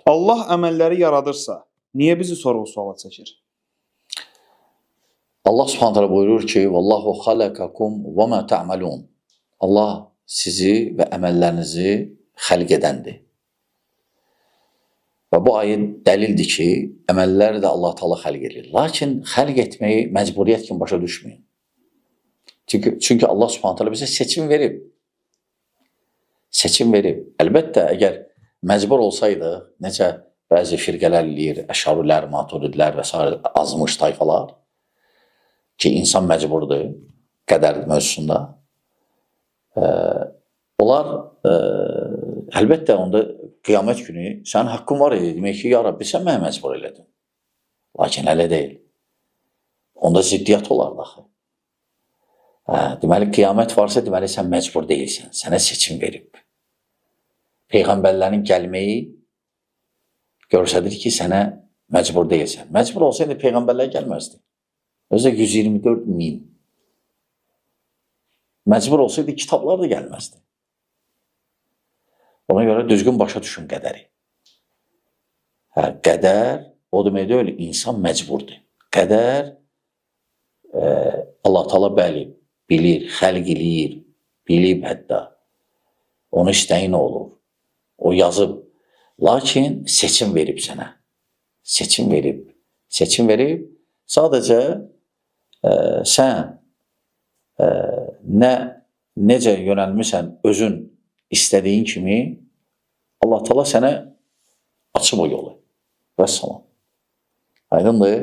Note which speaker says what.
Speaker 1: Allah əməlləri yaradırsa, niyə bizi sorğu-suala çəkir?
Speaker 2: Allah Subhanahu taala buyurur ki: "Vallahu xalaqakum və ma ta'malun." Allah sizi və əməllərinizi xəlq edəndir. Və bu ayə dəlildir ki, əməlləri də Allah Taala xəlq edir. Lakin xəlq etməyi məcburiyyət kimi başa düşməyin. Çünki Allah Subhanahu taala bizə seçim verib. Seçim verib. Əlbəttə, əgər məcbur olsaydıq, necə bəzi firqələr eləyir, əşarilər, maturidlər və sair azmış tayfalar ki, insan məcburdur qədər mövzusunda. Onlar əlbəttə onda qiyamət günü sənin haqqın var idi. Demək ki, ya Rabbi, sən məni məcbur elədin. Lakin elə deyil. Onda ziddiyyət olardı axı. Deməli, qiyamət varsa, deməli, sən məcbur deyilsən. Sənə seçim verib. Peyğəmbərlərin gəlməyi göstərir ki, sənə məcbur deyilsən. Məcbur olsaydı peyğəmbərlər gəlməzdi. Özü də 124 min. Məcbur olsaydı kitablar da gəlməzdi. Ona görə düzgün başa düşün qədəri. Qədər o demək deyil, insan məcburdur. Qədər Allah Taala bəli bilir, xəlq eləyir, bilib hətta. Onun istəyi nə olur? O yazıb. Lakin seçim verib sənə. Seçim verib. Seçim verib. Sadəcə sən necə yönəlmirsən özün istədiyin kimi Allah Taala sənə açıb o yolu. Vəssalam. Aydındır?